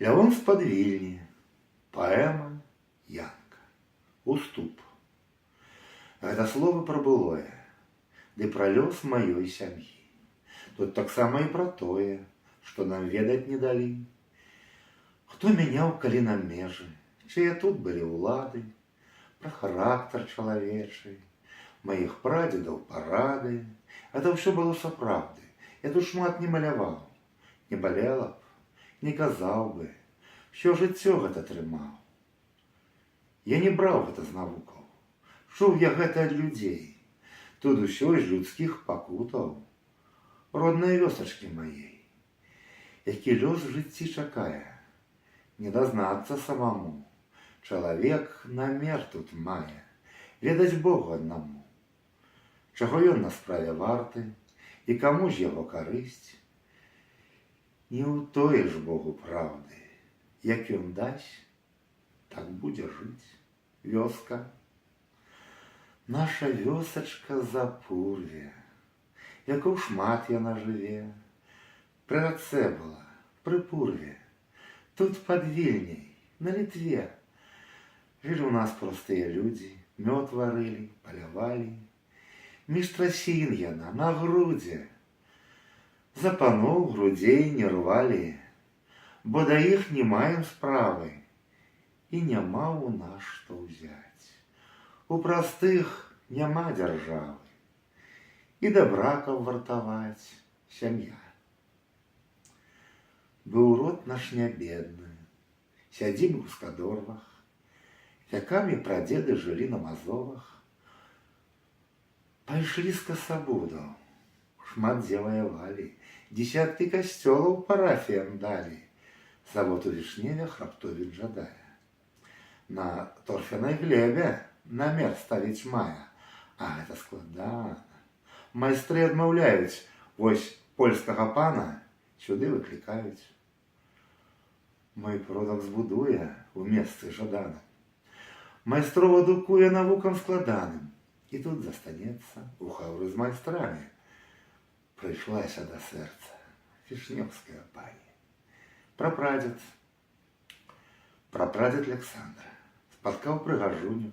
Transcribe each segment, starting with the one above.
Лявон з-пад Вільні. Паэма «Янка». Уступ. Гэта словы пра былое, ды пра лёс маёй сям'і. Тут таксама і пра тое, што нам ведаць не далі. Хто мяняў калі нам межы, чые тут былі ўлады, пра характар чалавечы, маіх прадзедаў парады. Это ўсё было сапраўды. Я тут шмат не маляваў, не балела б, не казаў бы, ўсё жыццё гэта трымаў. Я не браў гэта з навукаў, чуў я гэта ад людзей. Тут усё з людскіх пакутаў, роднай вёсачкі маей. Які лёс в жыцці чакае, не дазнацца самаму. Чалавек намер тут мае, ведаць Богу аднаму. Чаго ён на справе варты і каму ж яго карысць? Не ўтоіш Богу праўды, як ён дасць, так будзе жыць вёска. Наша вёсачка Запурве, вякоў шмат яна жыве, пры рацэ была, пры Пурве, тут пад Вільняй, на Літве. Жылі ў нас простыя людзі, мёд варылі, палявалі. Між трасін яна на грудзе. За паноў грудзей не рвалі, бо да іх не маем справы, і няма ў нас што ўзяць. У простых няма дзяржавы. І дабра, каб вартаваць, сям'я. Быў род наш не бедны, сядзібы ў Скадорвах, вякамі прадзеды жылі на Мазовах. Пайшлі з Касабудаў, шмат дзе ваявалі, дзесяткі касцёлаў парафіям далі. Завод у Вішневе Храптовіч жадае. На торфянай глебе намер ставіць мае, а гэта складана. Майстры адмаўляюць, вось польскага пана сюды выклікаюць. Мой продак збудуе ў месцы жаданым. Майстроў адукуе навукам складаным. І тут застанецца у хаўры з майстрамі. Прыйшлася да сэрца вішнёўская пані. Прапрадзед. Прапрадзед Александра спаткаў прыгажуню.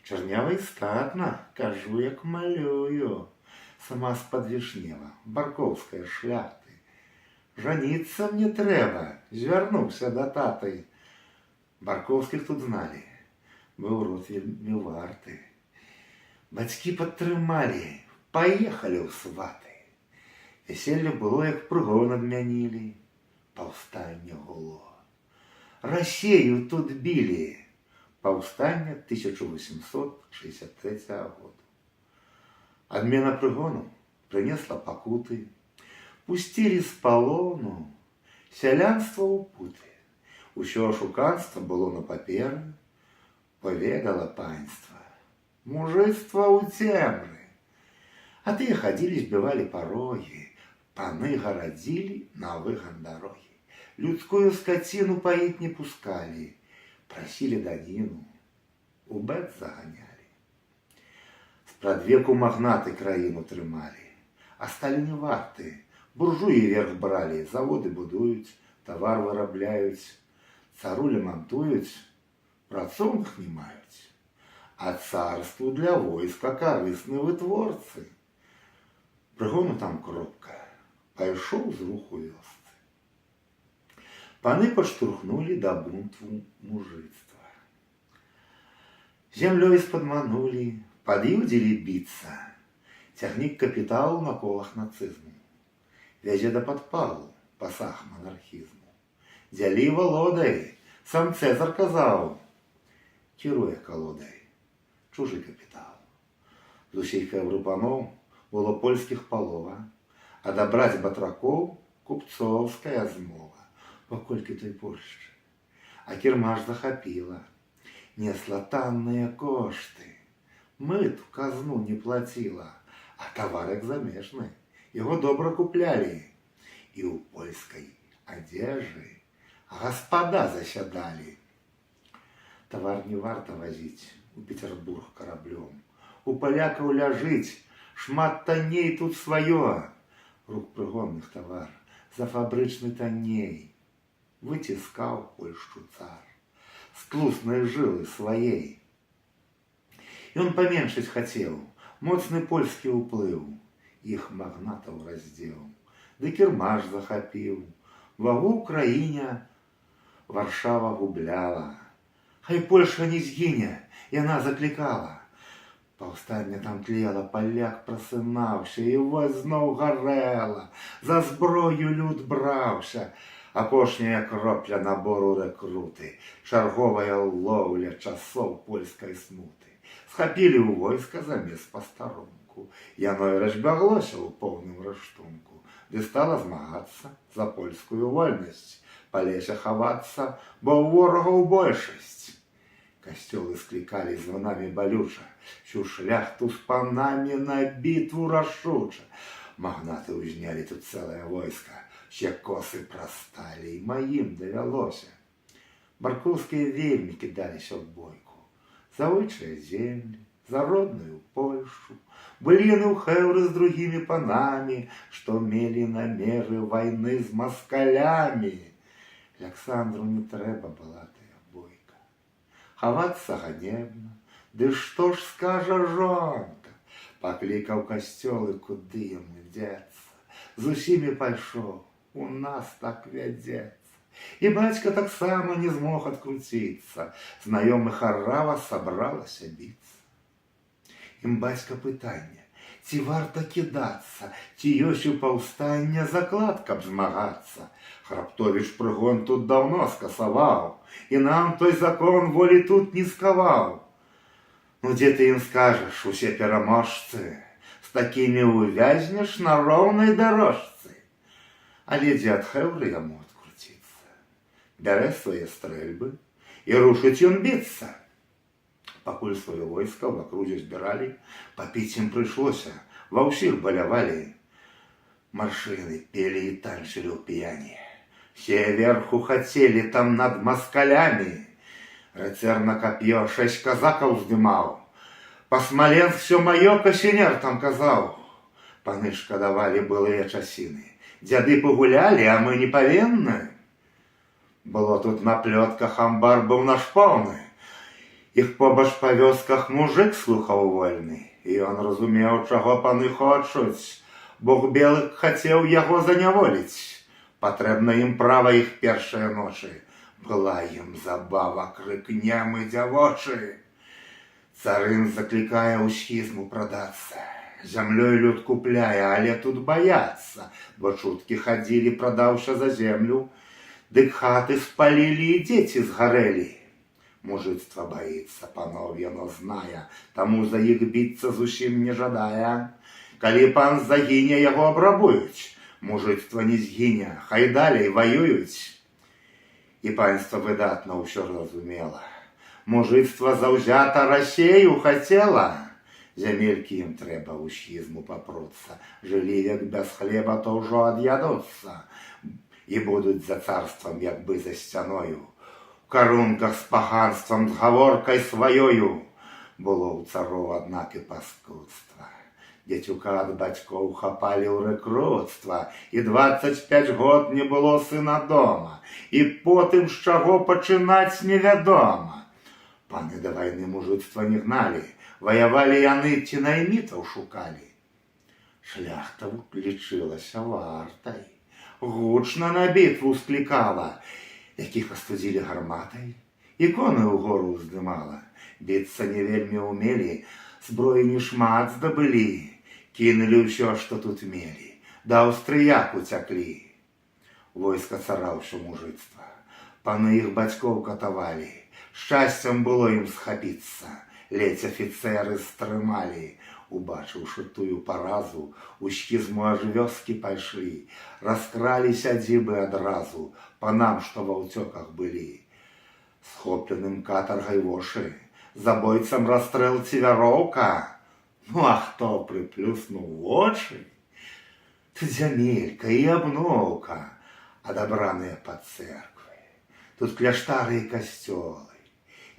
Чарнява і статна, кажу, як малюю. Сама з-пад Вішнева, баркоўская шляхты. Жаніцца мне трэба, звярнуўся да таты. Баркоўскіх тут зналі, быў род вельмі варты. Бацькі падтрымалі, паехалі ў сваты. Вяселле было, як прыгон адмянілі, паўстанне гуло. Расею тут білі. Паўстанне 1863 году. Адмена прыгону прынесла пакуты, пусцілі з палону сялянства ў путы. Усё ашуканства было на паперы, паведала панства. Мужыцтва ў цемры. А тыя хадзілі, збівалі парогі, паны гарадзілі на выган дарогі. Людскую скаціну паіць не пускалі, прасілі даніну, у бэт заганялі. Спрадвеку магнаты краіну трымалі, а сталі не варты. Буржуі верх бралі, заводы будуюць, тавар вырабляюць, цару лямантуюць, працоўных не маюць. А царству для войска карысны вытворцы. Прыгону там кропка, пайшоў з руху вёсцы. Паны падштурхнулі да бунту мужыцтва. Зямлёй спадманулі, пад'юдзілі біцца. Цягнік капіталу на колах нацызму. Вязе да падпалу пасаг манархізму. Дзялі, валодай, сам Цэзар казаў. Кіруе калодай чужы капітал. З усіх паноў было польскіх палова, адабраць батракоў — купцоўская змова. Бо колькі той Польшчы. А кірмаш захапіла, несла танныя кошты. Мыт у казну не плаціла, а тавар як замежны. Яго добра куплялі. І ў польскай адзежы гаспада засядалі. Тавар не варта вазіць у Петербург караблём. У палякаў ляжыць, шмат танней тут сваё. Рук прыгонных тавар, за фабрычны танней. Выціскаў Польшчу цар з тлуснай жылы сваей. Ён паменшыць хацеў моцны польскі ўплыў, іх магнатаў раздзеў, ды кірмаш захапіў. Вагу ў краіне Варшава губляла. Хай Польша не згіне, яна заклікала. Паўстанне там тлела, паляк прасынаўся, і вось зноў гарэла. За зброю люд браўся. Апошняя кропля набору рэкруты, чарговая лоўля часоў польскай смуты. Схапілі ў войска замест пастарунку. Яно і разбяглося ў поўным рыштунку, ды стала змагацца за польскую вольнасць, па лесе хавацца, бо ў ворагаў большасць. Касцёлы склікалі званамі балюча, всю шляхту з панамі на бітву рашуча. Магнаты ўзнялі тут цэлае войска, все косы прасталі, і маім давялося. Баркоўскія вельмі кідаліся ў бойку. За ойчыя землі, за родную Польшу. Былі яны ў хэўры з другімі панамі, што мелі намеры вайны з маскалямі. Аляксандру не трэба была тая бойка. Хавацца ганебна, ды што ж скажа жонка? Паклікаў касцёлы, куды яму дзецца. З усімі пайшоў, у нас так вядзецца. І бацька таксама не змог адкруціцца. Знаёмых арава сабралася біцца. Ім бацька пытанне, ці варта кідацца, ці ёсць у паўстання заклад, каб змагацца. Храптовіч прыгон тут даўно скасаваў, і нам той закон волі тут не скаваў. Ну дзе ты ім скажаш, усе пераможцы, з такімі увязнеш на роўнай дарожцы. Але дзе ад хэўры яму адкруціцца? Бярэ свае стрэльбы і рушыць ён біцца. Пакуль сваё войска в акрузе збіралі, папіць ім прыйшлося, ва ўсіх балявалі. Маршыны пелі і танчылі ў п'яні. Все верху хацелі там над маскалямі. Рыцар на кап'ё шэсць казакаў уздымаў. Па Смаленск всё маё, касінер там казаў. Паны шкадавалі былыя часіны. Дзяды пагулялі, а мы не павінны. Было тут на плётках, амбар быў наш поўны. Іх побач па вёсках мужык слухаў вольны. І ён разумеў, чаго паны хочуць. Бог белых хацеў яго заняволіць. Патрэбна ім права іх першыя ночы. Была ім забава, крык немы дзявочы. Царын заклікае ў схізму прадацца. Зямлёй люд купляе, але тут баяцца, бо чуткі хадзілі, прадаўся за землю, дык хаты спалілі і дзеці згарэлі. Мужыцтва баіцца паноў, яно знае, таму за іх біцца зусім не жадае. Калі пан загіне, яго абрабуюць. Мужыцтва не згіне, хай далей ваююць. І панства выдатна ўсё разумела. Мужыцтва заўзята Расею хацела. Зямелькі ім трэба, ў схізму папруцца. Жылі век без хлеба, то ўжо ад'ядуцца. І будуць за царствам, як бы за сцяною. У карунках з паганствам, з гаворкай сваёю. Было ў цароў, аднак, і паскудства. Дзецюка ад бацькоў хапалі ў рэкрутства, і 25 год не было сына дома, і потым з чаго пачынаць невядома. Паны да вайны мужыцтва не гналі, ваявалі яны ці наймітаў шукалі. Шляхта лічылася вартай, гучна на бітву склікала, якіх астудзілі гарматай, іконы ўгору ўздымала. Біцца не вельмі умелі, зброі не шмат здабылі, кінулі ўсё, што тут мелі, да аўстрыяк уцяклі. Войска цара ўсё мужыцтва. Паны іх бацькоў катавалі. Шчасцем было ім схапіцца. Ледзь афіцэры стрымалі. Убачыўшы тую паразу, у схізму аж вёскі пайшлі, раскралі сядзібы адразу панам, што ва ўцёках былі. Схопленым катаргай вошы, забойцам расстрэл ці вяроўка. Ну а хто прыплюснуў вочы? Тут зямелька і абноўка, адабраныя пад цэрквы. Тут кляштары і касцёлы.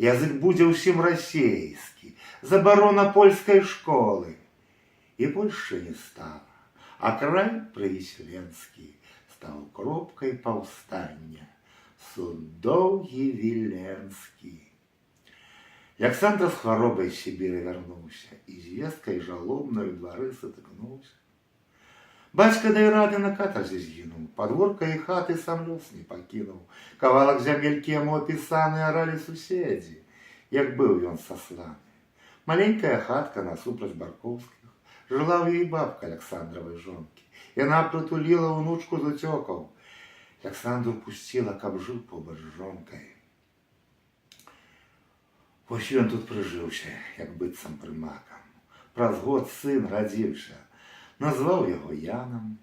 Язык будзе ўсім расейскі, забарона польскай школы. І Польшчы не стала, а край прывісленскі стаў кропкай паўстання. Суд доўгі віленскі. Аляксандр з хваробай з Сібіры вярнуўся і звесткай жалобнай у двары сутыкнуўся. Бацька дай рады на катарзе згінуў, падворка і хаты сам лёс не пакінуў. Кавалак зямелькі яму апісаны аралі суседзі, як быў ён сасланы. Маленькая хатка насупраць Баркоўскіх, жыла ў ёй бабка Аляксандравай жонкі. Яна прытуліла ўнучку з уцёкаў. Аляксандру пусціла, каб жыў побач з жонкай. Вось ён тут прыжыўся, як быццам прымакам. Праз год сын радзіўся. Назваў яго Янам.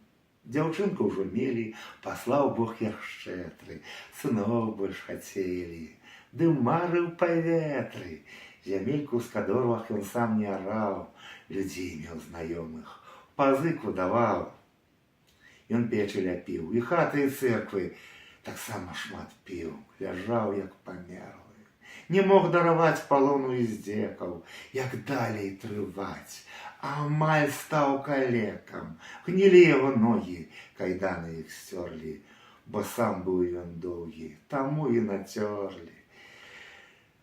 Дзяўчынку ўжо мелі, паслаў Бог як шчэдры, сыноў больш хацелі. Ды мары ў паветры. Зямельку ў Скадорвах ён сам не араў, людзей меў знаёмых, пазыку даваў. Ён печы ляпіў, і хаты, і церквы, таксама шмат піў, ляжаў, як памерлы. Не мог дараваць палону і здзекаў, як далей трываць. Амаль стаў калекам, гнілі яго ногі, кайданы іх сцёрлі, бо сам быў ён доўгі, таму і нацёрлі.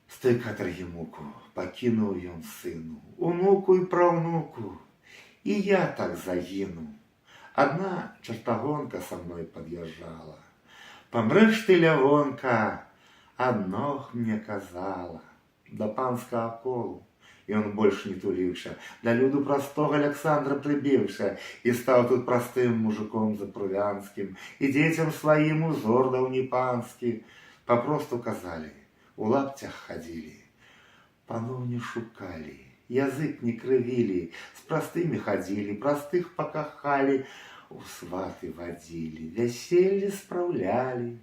З той катаргі муку пакінуў ён сыну, унуку і праўнуку. І я так загіну. Адна чартагонка са мной пад'язджала. «Памрэш ты, Лявонка», ад ног мне казала. Да панскага колу ён больш не туліўся, да люду простога Аляксандра прыбіўся і стаў тут простым мужиком запрувянскім, і дзецям сваім узор даў не панскі. Папросту казалі, у лапцях хадзілі, паноў не шукалі, язык не крывілі, з простымі хадзілі, простых пакахалі, у сваты вадзілі, вяселле спраўлялі.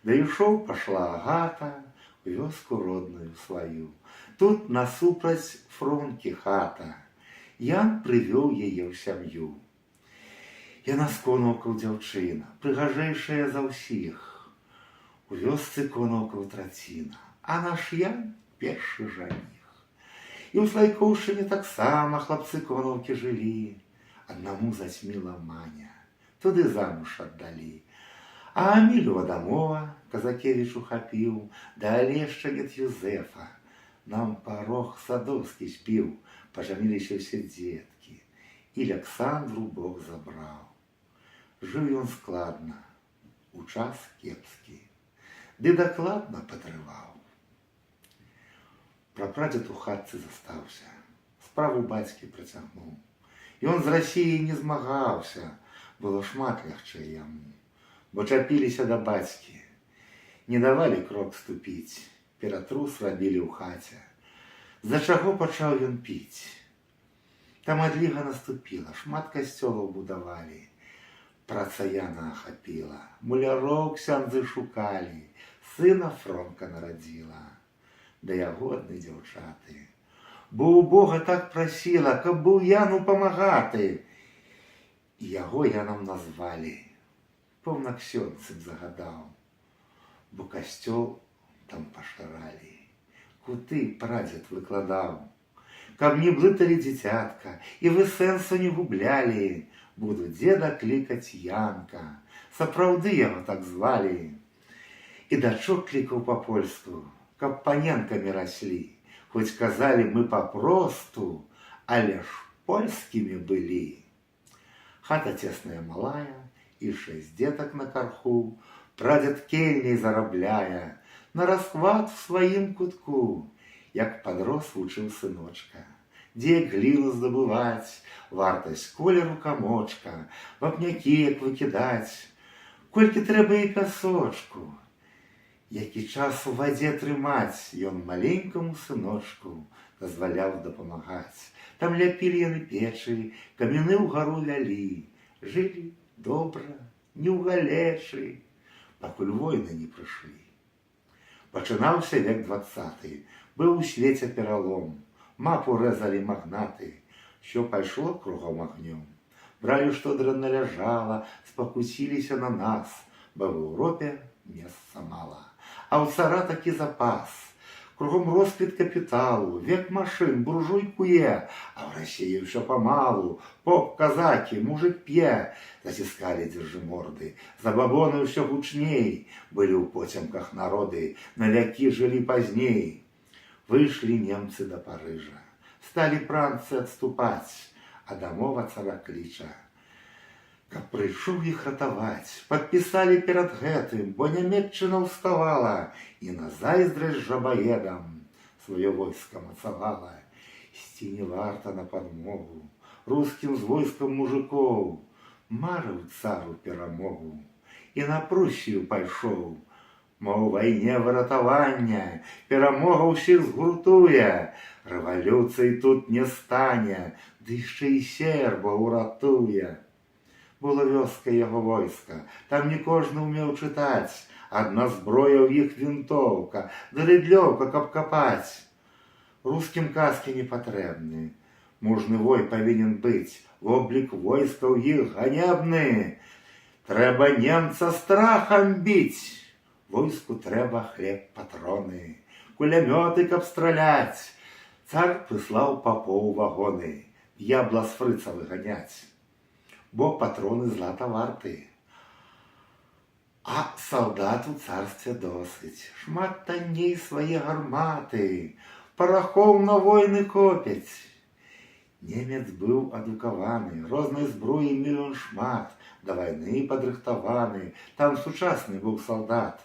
Да ішоў пашла Агата у вёску родную сваю. Тут насупраць Фронкі хата. Ян прывёў яе ў сям'ю. Яна з Конаўкаў дзяўчына, прыгажэйшая за ўсіх. У вёсцы Конаўкаў траціна, а наш Ян першы жаніх. І ў Слайкоўшчыне таксама хлапцы Конаўкі жылі. Аднаму зацьміла Маня, туды замуж аддалі. А Амілю Адамова Казакевіч ухапіў, да Алешчанец Юзефа. Нам парог садоўскі збіў, пажаніліся ўсе дзеткі. І Аляксандру Бог забраў. Жыў ён складна, у час кепскі, ды дакладна патрываў. Прапрадзед у хатцы застаўся, справу бацькі працягнуў. Ён з Расіяй не змагаўся, было шмат лягчэй яму, бо чапіліся да бацькі, не давалі крок ступіць, ператрус рабілі ў хаце. З-за чаго пачаў ён піць. Там адліга наступіла, шмат касцёлаў будавалі. Праца Яна ахапіла, муляроў ксяндзы шукалі, сына Фронка нарадзіла. Да яго адны дзяўчаты. Бо у Бога так прасіла, каб быў Яну памагаты. І яго Янам назвалі. Пэўна, ксёндз ім загадаў, бо касцёл там пашыралі. Куты прадзед выкладаў. Каб не блыталі дзіцятка і вы сэнсу не гублялі, буду дзеда клікаць Янка. Сапраўды яго так звалі. І дачок клікаў па-польску, каб паненкамі раслі. Хоць казалі мы папросту, але ж польскімі былі. Хата цесная, малая, і шэсць дзетак на карху, прадзед кельняй зарабляе, на расхват в сваім кутку. Як падрос, вучыў сыночка, дзе гліну здабываць, вартасць колеру камочка, вапнякі як выкідаць, колькі трэба і пясочку. Які час у вадзе трымаць, ён маленькаму сыночку дазваляў дапамагаць. Там ляпілі яны печы, каміны ў гару вялі, жылі добра, не ў галечы, пакуль войны не прыйшлі. Пачынаўся век дваццаты, быў у свеце пералом, мапу рэзалі магнаты, що пайшло кругом агнём. Бралі, што дрэнна ляжала, спакусіліся на нас, бо в Еўропе месца мала. А ў цара такі запас. Кругом росквіт капіталу, век машын, буржуй куе, а ў Расіі ўсё памалу, поп, казакі, мужик п'е. Заціскалі дзяржыморды, забабоны ўсё гучней, былі ў поцемках народы, на вякі жылі пазней. Выйшлі немцы да Парыжа, сталі францы адступаць, а дамова цара кліча, каб прыйшоў іх ратаваць. Падпісалі перад гэтым, бо Нямеччына ўставала і на зайздрасць жабаедам сваё войска мацавала. Ісці не варта на падмогу рускім з войскам мужикоў. Марыў цару перамогу і на Прусію пайшоў. Мо ў вайне выратавання, перамога ўсіх згуртуе, рэвалюцыі тут не стане, ды яшчэ і сербаў уратуе. Было вёска яго войска, там не кожны ўмеў чытаць, адна зброя ў іх вінтоўка, ды рыдлёўка, каб капаць. Рускім каскі не патрэбны, мужны вой павінен быць, воблік войска ў іх ганебны. Трэба немца страхам біць. Войску трэба хлеб, патроны, кулямёты, каб страляць. Цар прыслаў папоў вагоны, д'ябла з фрыца выганяць. Бо патроны злата варты. А салдат у царстве досыць, шмат танней свае гарматы, парахоў на войны копяць. Немец быў адукаваны, рознай зброі меў ён шмат, да вайны падрыхтаваны, там сучасны быў салдат.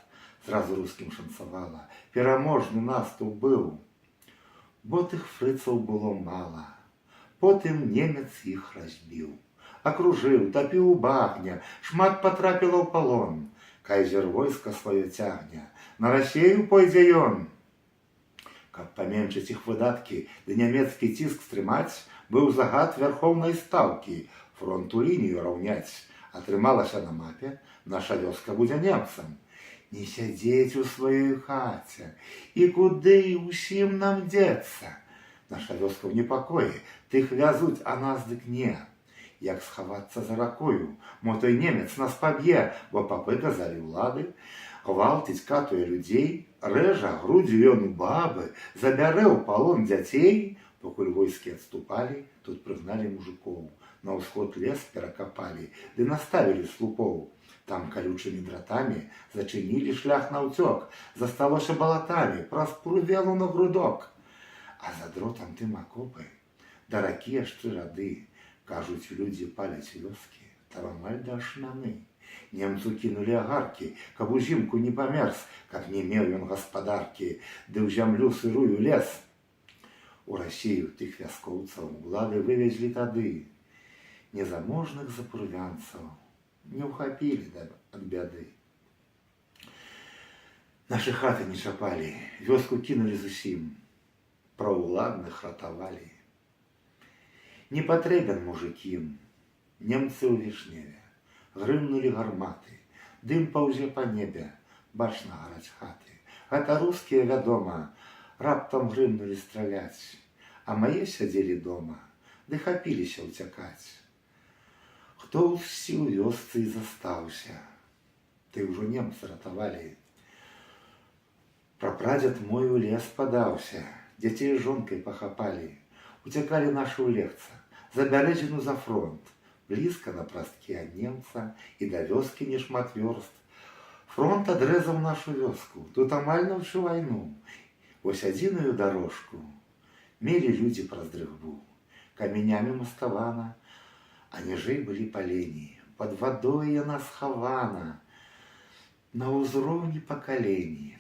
Зразу рускім шанцавала, пераможны наступ быў. Бо тых фрыцаў было мала. Потым немец іх разбіў. Акружыў, тапіў у багне, шмат патрапіла ў палон. Кайзер войска сваё цягне, на Расею пойдзе ён. Каб паменшыць іх выдаткі ды нямецкі ціск стрымаць, быў загад вярхоўнай стаўкі фронту лінію раўняць. Атрымалася на мапе, наша вёска будзе немцам. Не сядзець у сваёй хаце, і куды ўсім нам дзецца? Наша вёска ў непакоі, тых вязуць, а нас дык не. Як схавацца за ракою? Мо той немец нас паб'е, бо папы казалі ўлады, гвалтіць, катуе людзей, рэжа грудзю ён у бабы, забярэ ў палон дзяцей. Пакуль войскі адступалі, тут прыгналі мужикоў, на ўсход лес перакапалі, ды наставілі слупоў. Там калючымі дратамі зачынілі шлях на ўцёк, засталося балатамі, праз Пурвелу на грудок. А за дротам тым акопы, да ракі аж тры рады, кажуць, людзі паляць вёскі, там амаль да Ашмяны. Немцу кінулі агаркі, каб узімку не памерз, каб не меў ён гаспадаркі, ды ў зямлю сырую лез. У Расію тых вяскоўцаў улады вывезлі тады, незаможных запурвянцаў не ўхапілі ад бяды. Нашы хаты не чапалі, вёску кінулі зусім, праўладных ратавалі. Не патрэбен мужик ім, немцы ў Вішневе, грымнулі гарматы, дым паўзе па небе, бачна, гараць хаты. Гэта рускія, вядома, раптам грымнулі страляць, а мае сядзелі дома, ды хапіліся ўцякаць. Хто ўсі ў вёсцы і застаўся, ты ўжо немцы ратавалі. Прапрадзед мой у лес падаўся, дзяцей з жонкай пахапалі, уцякалі нашы ў Лехца, за Бярэзіну, за фронт, блізка на прасткі ад немца і да вёскі не шмат вёрст. Фронт адрэзаў нашу вёску, тут амаль на ўсю вайну. Вось адзіную дарожку мелі людзі праз дрыгву, камянямі маставана, а ніжэй былі палені, пад вадой яна схавана, на ўзроўні па калені.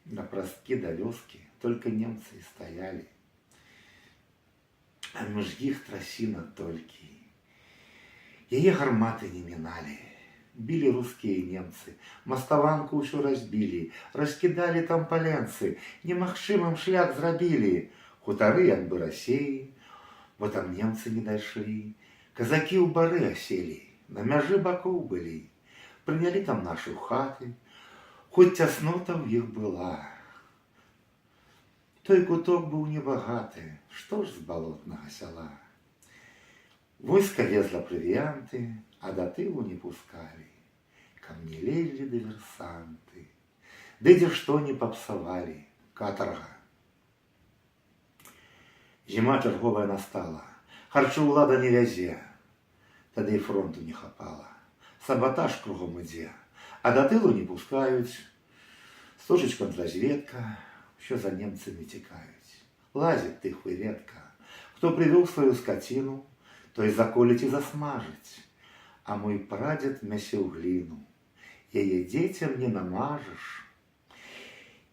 На прасткі да вёскі только немцы і стаялі. А між іх трасіна толькі. Яе гарматы не міналі. Білі рускія немцы, маставанку ўсю разбілі, раскідалі там паленцы, немагчымым шлях зрабілі. Хутары як бы Расеі, бо там немцы не дайшлі. Казакі ў бары аселі, на мяжы бакоў былі. Прынялі там нашы хаты, хоць цяснота ў іх была. Той куток быў небагаты, што ж з балотнага сяла. Войска везла прывіянты, а да тылу не пускалі, каб не лезлі дыверсанты. Ды дзе што не папсавалі, катарга. Зіма чарговая настала, харчы ўлада не вязе. Тады і фронту не хапала. Сабатаж кругом ідзе, а да тылу не пускаюць. Сточыць контрразведка, ўсё за немцамі цікаюць. Лазіць тых выведка. Хто прывёў сваю скаціну, той заколіць і засмажыць. А мой прадзед мясіў гліну. Яе дзецям не намажаш.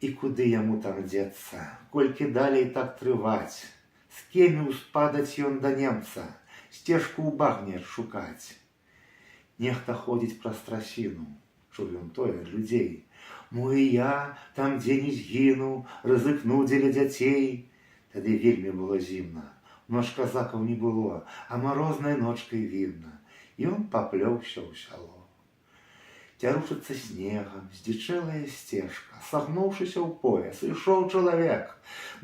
І куды яму там дзецца, колькі далей так трываць, з кемі ўспадаць ён да немца, сцежку ў багне шукаць? Нехта ходзіць праз трасіну, чуў ён тое ад людзей. Мо і я там дзе не згіну, рызыкну дзеля дзяцей. Тады вельмі было зімна, ноч казакаў не было, а марознай ночкай відна. Ён паплёўся ў сяло. Цярушыцца снегам, здзічэлая сцежка, сагнуўшыся ў пояс, ішоў чалавек.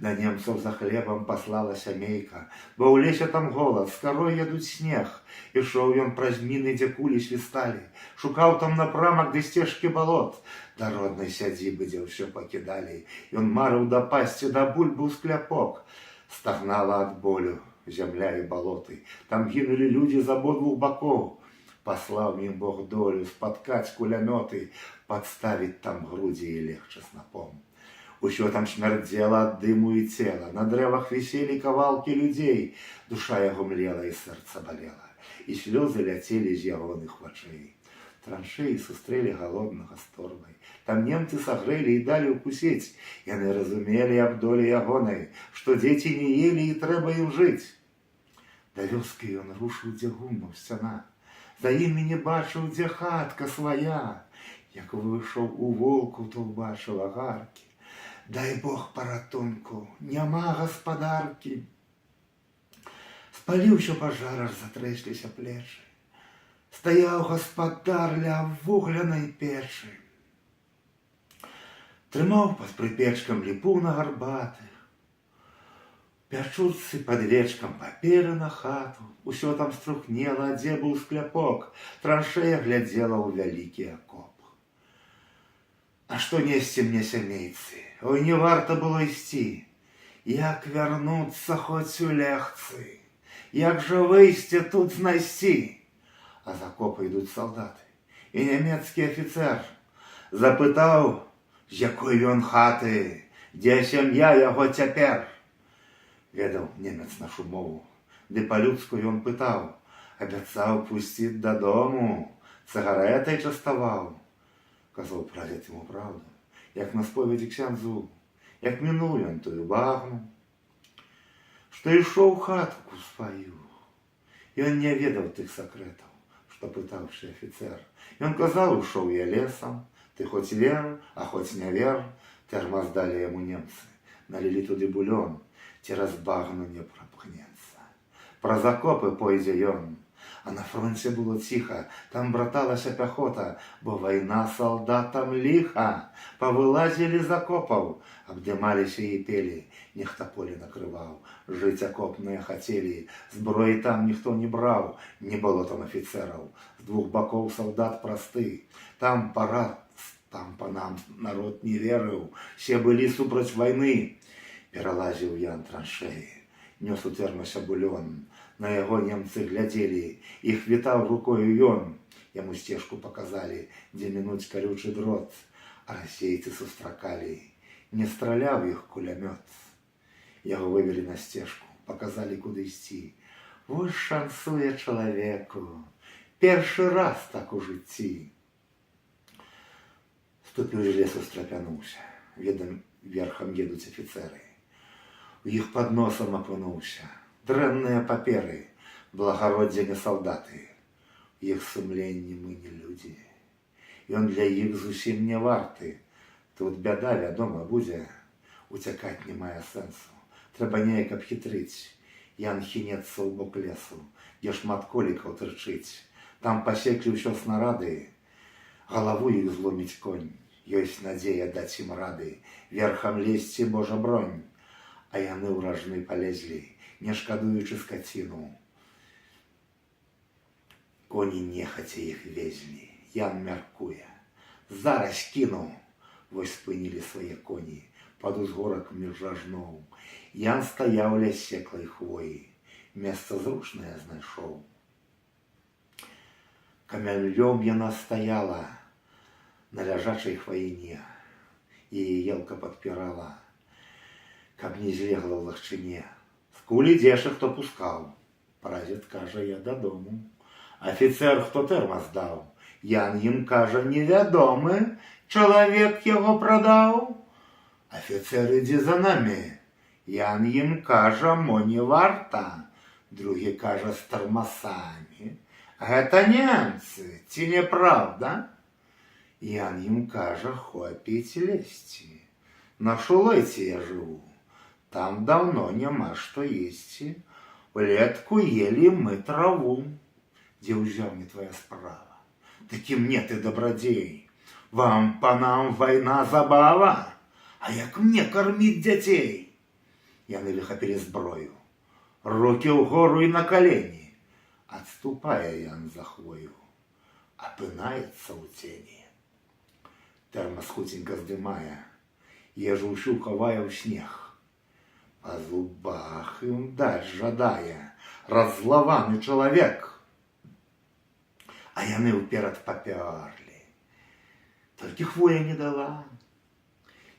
Да немцаў за хлебам паслала сямейка, бо ў лесе там голад, з карой ядуць снег. Ішоў ён праз міны, дзе кулі свісталі, шукаў там напрамак ды сцежкі балот. Да роднай сядзібы, дзе ўсё пакідалі, ён марыў дапасці да бульбы ў скляпок. Стагнала ад болю зямля і балоты. Там гінулі людзі з абодвух бакоў. Паслаў мне Бог долю спаткаць кулямёты, падставіць там грудзі і легчы снапом. Усё там смярдзела ад дыму і цела, на дрэвах віселі кавалкі людзей, душа яго млела і сэрца балела, і слёзы ляцелі з ягоных вачэй. Траншеі сустрэлі галоднага з торбай. Там немцы сагрэлі і далі укусіць. Яны разумелі аб долі ягонай, што дзеці не елі і трэба ім жыць. Да вёскі ён рушыў, дзе гумнаў сцяна. За імі не бачыў, дзе хатка свая. Як выйшаў у волку, то ўбачыў агаркі. Дай Бог паратунку, няма гаспадаркі. Спаліўся пажар, аж затрэсліся плечы. Стаяў гаспадар ля вуглянай печы. Трымаў пад прыпечкам ліпу на гарбатых. Пячурцы пад вечкам паперы на хату, усё там струхнела, дзе быў скляпок, траншея глядзела ў вялікі акоп. А што несці мне сямейцы? Ой, не варта было ісці. Як вярнуцца хоць у легцы? Як жа выйсце тут знайсці? А з акопа ідуць салдаты. І нямецкі афіцэр запытаў, з якой ён хаты, дзе сям'я яго цяпер. Ведаў немец нашу мову, ды па-людску ён пытаў, абяцаў пусціць дадому, цыгарэтай частаваў. Казаў прадзед яму праўду, як на споведзі ксяндзу, як мінуў ён тую багну, што ішоў хатку сваю. Ён не ведаў тых сакрэтаў, што пытаўся афіцэр. Ён казаў: «Ішоў я лесам, ты хоць вер, а хоць не вер». Тэрмас далі яму немцы, налілі туды булён, цераз багну не прапхнецца. Праз акопы пойдзе ён. А на фронце было ціха, там браталася пяхота, бо вайна салдатам ліха. Павылазілі з акопаў, абдымаліся і пелі, нехта поле накрываў, жыць акопныя хацелі, зброі там ніхто не браў, не было там афіцэраў, з двух бакоў салдат просты, там парад, там панам народ не верыў, все былі супраць вайны. Пералазіў Ян траншеі, нёс у тэрмасе булён. На яго немцы глядзелі, іх вітаў рукою ён. Яму сцежку паказалі, дзе мінуць калючы дрот, а расейцы сустракалі. Не страляў іх кулямёт. Яго вывелі на сцежку, паказалі, куды ісці. Вось шанцуе чалавеку. Першы раз так у жыцці. Ступіў з лесу, страпянуўся. Ведам, верхам едуць афіцэры. У іх пад носам апынуўся. Дрэнныя паперы, благароддзя не салдаты. У іх сумленні мы не людзі. Ён для іх зусім не варты. Тут бяда, вядома, будзе. Уцякаць не мае сэнсу. Трэба неяк абхітрыць. Ян хінецца ў бок лесу, дзе шмат колікаў тырчыць. Там пасеклі ўсё снарады. Галаву іх зломіць конь. Ёсць надзея даць ім рады. Верхам лезці, Божа бронь. А яны ў ражны палезлі, не шкадуючы скаціну. Коні нехаця іх везлі. Ян мяркуе: «Зараз кіну». Вось спынілі свае коні пад узгорак між ражноў. Ян стаяў ля секлай хвоі, месца зручнае знайшоў. Камялём яна стаяла на ляжачай хваіне, яе елка падпірала, каб не злегла ў лагчыне. Скуль ідзеш і хто пускаў? Прадзед кажа: я дадому. Афіцэр, хто тэрмас даў? Ян ім кажа: невядомы чалавек яго прадаў. Афіцэр ідзе за намі. Ян ім кажа: мо не варта? Другі кажа: з тармасамі. Гэта немцы, ці не праўда? Ян ім кажа: хопіць лезці. На Шулойце я жыву. Там даўно няма што есці. Улетку ели мы траву. Дзе ўзяў, не твоя справа. Такі мне ты дабрадзей. Вам, панам, вайна забава. А як мне карміць дзяцей? Яны выхапілі зброю. Рукі ўгору і на калені. Адступае Ян за хвою. Апынаецца ў цені. Тэрмас хуценька здымае. Ежу ўсю хавае ў снег. Па зубах ім даць жадае. Раззлаваны чалавек. А яны ўперад папёрлі. Толькі хвоя не дала.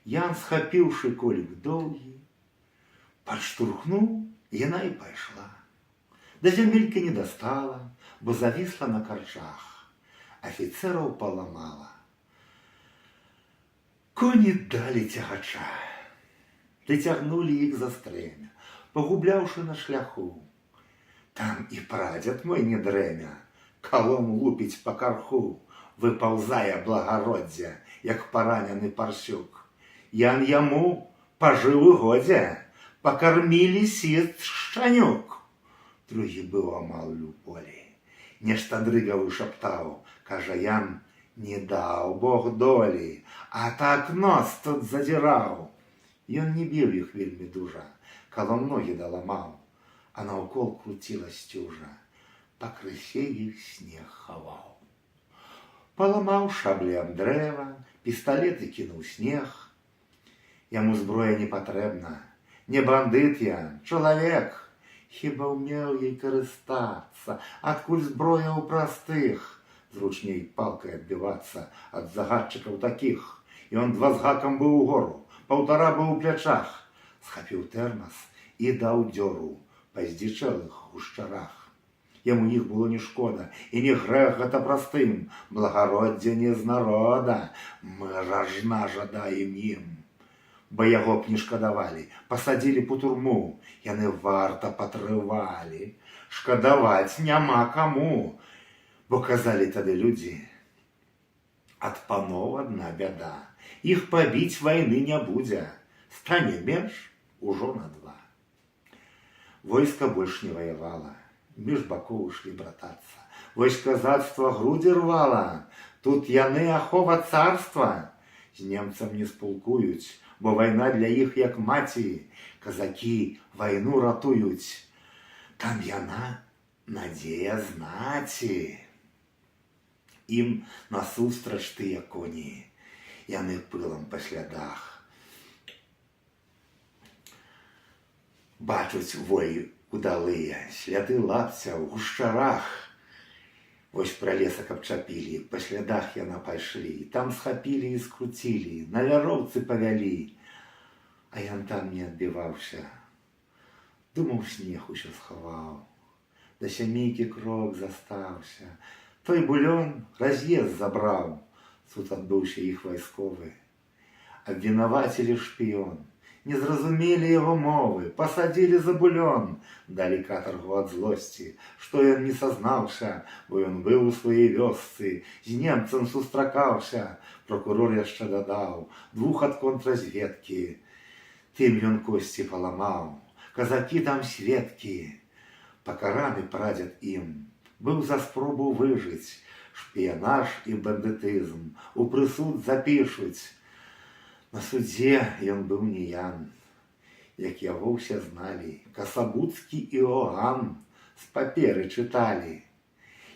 Ян, схапіўшы колік доўгі, падштурхнуў, яна і пайшла. Да зямелькі не дастала, бо завісла на карчах. Афіцэраў паламала. Коні далі цягача. Дацягнулі іх за стрэмя, пагубляўшы на шляху. Там і прадзед мой не дрэмя, калом лупіць па карху, выпаўзае благароддзе, як паранены парсюк. Ян яму пажыў і годзе, пакармілі сіт шчанюк. Другі быў амаль у полі. Нешта дрыгаў і шаптаў, кажа Ян: не даў Бог долі, а так нос тут задзіраў. Ён не біў іх вельмі дужа, калом ногі даламаў, а наўкол круціла сцюжа, пакрысе іх снег хаваў. Паламаў шаблі аб дрэва, пісталеты кінуў снег. Яму зброя не патрэбна, не бандыт я, чалавек, хіба ўмеў ей карыстацца, адкуль зброя ў простых, зручней палкай адбівацца ад загадчыкаў такіх. Ён два з гакам быў угору, паўтара быў у плячах, схапіў тэрмас і даў дзёру па здзічэлых гушчарах. Яму іх было не шкода, і не грэх гэта простым, благароддзе не з народа, мы ражна жадаем ім. Бо яго б не шкадавалі, пасадзілі б у турму, яны варта патрывалі. Шкадаваць няма каму, бо казалі тады людзі: ад паноў адна бяда, іх пабіць вайны не будзе, стане менш ужо на два. Войска больш не ваявала, між бакоў ішлі братацца. Вось казацтва грудзі рвала, тут яны ахова царства. З немцам не спулкуюць, бо вайна для іх як маці, казакі вайну ратуюць. Там яна надзея знаці. Ім насустрач тыя коні, яны пылам па слядах. Бачуць воі удалыя, сляды лапця ў гушчарах. Вось пралесак абчапілі, па слядах яна пайшлі, там схапілі і скруцілі, на вяроўцы павялі. А ян там не адбіваўся. Думаў, снег усё схаваў. Да сямейкі крок застаўся. Той булён раз'езд забраў. Суд адбыўся іх вайсковы. Абвінавацілі шпіён. Не зразумелі яго мовы, пасадзілі за булён, далі катаргу ад злосці, што ён не сазнаўся, бо ён быў у сваёй вёсцы, з немцам сустракаўся. Пракурор яшчэ дадаў двух ад контрразведкі. Тым ён косці паламаў. Казакі там сведкі. Пакараны прадзед ім быў за спробу выжыць, шпіянаж і бандытызм у прысуд запішуць. На судзе ён быў не Ян, як яго ўсе зналі, Касабуцкі Іоанн, з паперы чыталі.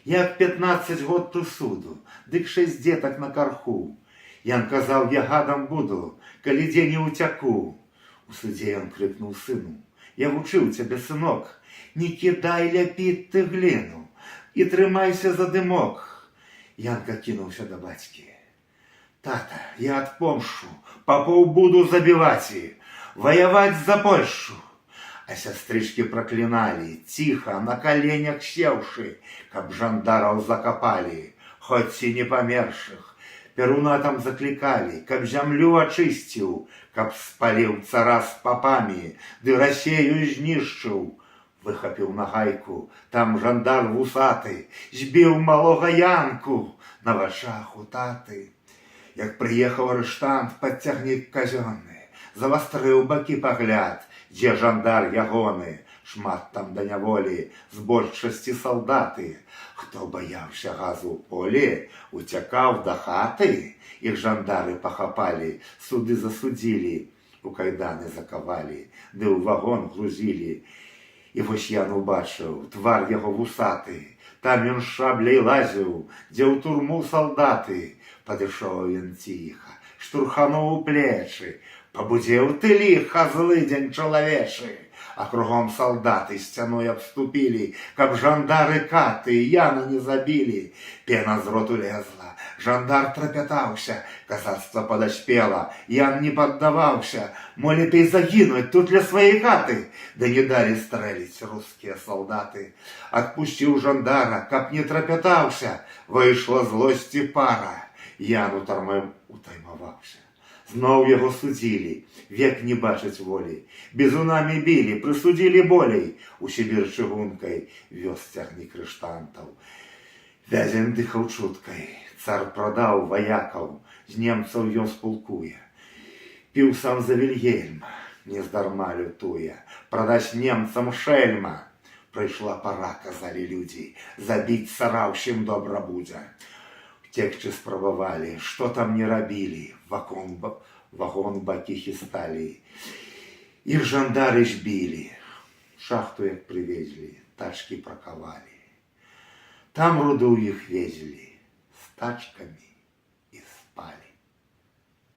Як 15 год прысуду, дык 6 дзетак на карху. Ян казаў: «Я гадам буду, калі дзе не ўцяку». У судзе ён крыкнуў сыну: «Я вучыў цябе, сынок, не кідай ляпіць ты гліну і трымайся за дымок». Янка кінуўся да бацькі. «Тата, я адпомшчу, папоў буду забіваць і ваяваць за Польшу». А сястрычкі пракліналі, ціха, на каленях сеўшы, каб жандараў закапалі, хоць і не памершых. Перуна там заклікалі, каб зямлю ачысціў, каб спаліў цара з папамі, ды Расею знішчыў. Выхапіў нагайку там жандар вусаты, збіў малога Янку на вачах у таты. Як прыехаў арыштант пад цягнік казённы, завастрыў бакі пагляд, дзе жандар ягоны. Шмат там да няволі, з большасці салдаты. Хто баяўся газу ў полі, уцякаў да хаты, іх жандары пахапалі, суды засудзілі, у кайданы закавалі, ды ў вагон грузілі. І вось Ян убачыў твар яго вусаты, там ён шабляй лазіў, дзе ў турму салдаты. Падышоў ён ціха, штурхануў у плечы: «Пабудзеў ты ліха, злыдзень чалавечы». А кругом салдаты сцяной абступілі, каб жандары каты Яна не забілі. Пена з роту лезла, жандар трапятаўся, казацтва падаспела, Ян не паддаваўся: мо лепей загінуць тут ля сваёй хаты. Да не далі стрэліць рускія салдаты. Адпусціў жандара, каб не трапятаўся, выйшла злосці пара. Ян утаймаваўся. Зноў яго судзілі, век не бачыць волі. Бізунамі білі, прысудзілі болей. У Сібір чыгункай вёз цягнік арыштантаў. Вязень дыхаў чуткай, цар прадаў ваякаў, з немцаў ён спулкуе. Піў сам за Вільгельма, нездарма лютуе, прадаць немцам шэльма. Прыйшла пара, казалі людзі, забіць цара ўсім добра будзе. Уцекчы спрабавалі, што там не рабілі, вагон бакі хісталі. Іх жандары збілі, шахту як прывезлі, тачкі пракавалі. Там руду іх везлі, з тачкамі і спалі.